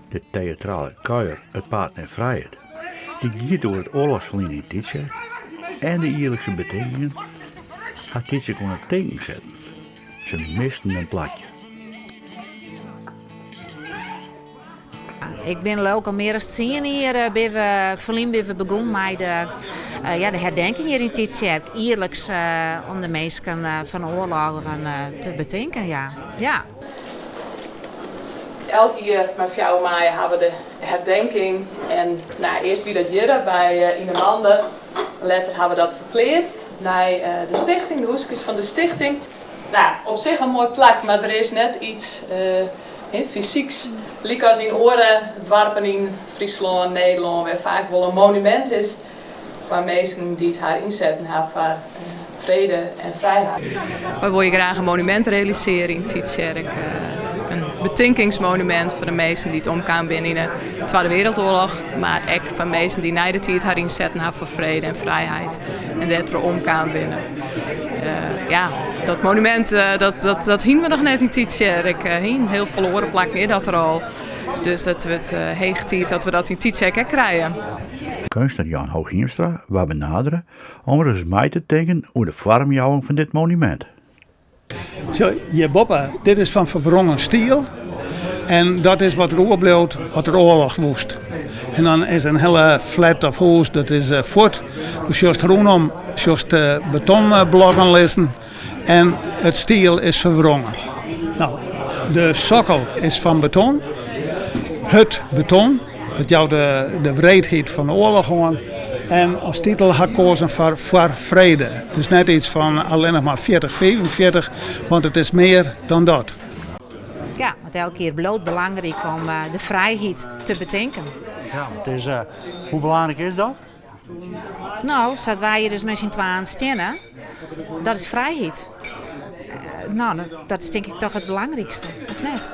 De teatrale kuier It Paad nei Frijheid, dy't giet oer it oarlochsferline yn Tytsjerk en de jierlikse betinkingen, hat Tytsjerk oan it tinken setten. Se misten in plakje. Ik bin leau ik al mear as tsien jier binne we, ferlyn binne we begûn mei de, ja, de herdenking hjir yn Tytsjerk. Jierliks om de minsken fan de oarlogen te betinken, ja. Ja. Elk jier mei fjouwer maaie hawwe we de herdenking en no, earst wie dat hjir by Yn 'e Mande, letter hawwe we dat ferpleatst nei de stichting, de húskes fan de stichting. No, op sich in moai plak, mar der is net yts fysyks lykas yn oare doarpen yn Fryslân, Nederlân, wêr faak wol in monumint is foar minsken dy't har ynsetten ha foar frede en frijheid. Wy wolle graach in monumint realisearje yn Tytsjerk. In betinkingsmonumint foar de minsken dy't omkaam binne yn de Twadde Wereldoarloch, mar ek foar minsken dy't nei de tiid har ynsetten ha foar frede en frijheid en dêrtroch omkaam binne. Ja, dat monumint dat hiene we noch net yn Tytsjerk. Yn hiel folle oare plakken is dat der al. Dus dat wurdt heech tiid dat we dat yn Tytsjerk ek krije. Keunstner Jan Hooghiemstra waard benadere om ris mei te tinken oer de foarmjouwing fan dit monumint. Sjoch, hjirboppe, dit is fan ferwrongen stiel en dat is wat der oerbliuwt as der oarloch woest. En dan is in hiele flat of hûs, dat is fuort. Do sjochst rûnom sjochst betonblokken lizzen en it stiel is ferwrongen. No, de sokkel is fan beton, hurd beton. Dat jout de wreedheid fan de oarloch oan. En as titel ha ik koazen foar Foar Frede. Dus net iets fan allinnich mar 40, 45, want it is mear dan dat. Ja, want elk jier bliuwt belangryk om de frijheid te betinken. Ja, het is, hoe belangryk is dat? No, sa't wy hjir dus mei syn twaen steane, dat is frijheid. No, dat is tink ik toch it belangrykste, of net?